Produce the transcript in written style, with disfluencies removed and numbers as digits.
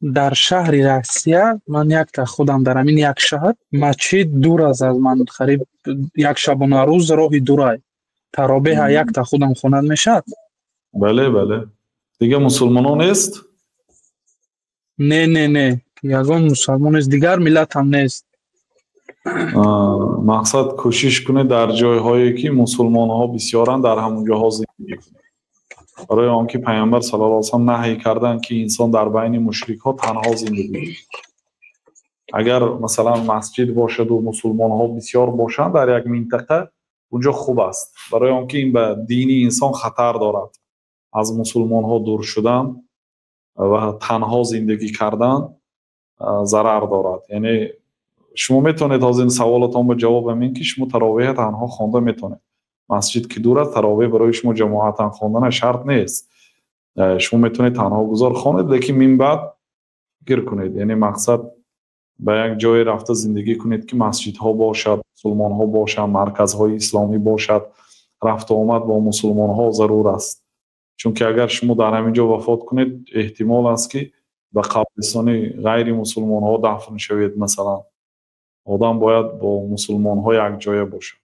Дар шаҳри Россия ман якта худам, дар ҳамин як шаҳр масҷид дур аст аз ман, қариб як шабонарӯз роҳи дурай. Таровеҳа якта худам хонад мешавад? Бале, бале. Дигар мусулмонон нест? Не, не, не, ягон мусулмон нест, дигар миллат ҳам нест. Мақсад, кӯшиш кунед, дар ҷойҳое ки мусулмонҳо бисёранд, дар ҳамон ҷоҳо зиндагӣ кунед, барои он ки Пайғамбар саллаллоҳу алайҳи васаллам наҳй карданд, ки инсон дар байни мушрикҳо танҳо зиндагӣ кунад. Агар, масалан, масҷид бошаду мусулмонҳо бисёр бошанд дар як минтақа, унҷо хуб аст, барои он ки ин ба дини инсон хатар дорад. Аз мусулмонҳо дур шудан ва танҳо зиндагӣ кардан зарар дорад. Яъне шумо метавонед, ҳозир саволатон ба ҷавоб ҳамин, ки шумо таровеҳа танҳо хонда метавонед. Масҷид ки дур аст, таровеҳ барои шумо ҷамоатан хондана шарт нест. Шумо метавонед танҳо гузор хонед, лекин минбаъд фикр кунед, яъне мақсад, ба як ҷое рафта зиндагӣ кунед, ки масҷидҳо бошад, мусулмонҳо бошанд, марказҳои исломӣ бошад, рафту омад бо мусулмонҳо зарур аст. Чунки агар шумо дар ҳамин ҷо вафот кунед, эҳтимол аст, ки ба қабристони ғайри мусулмонҳо дафн шавед, масалан. Одам бояд бо мусулмонҳо якҷоя бошад.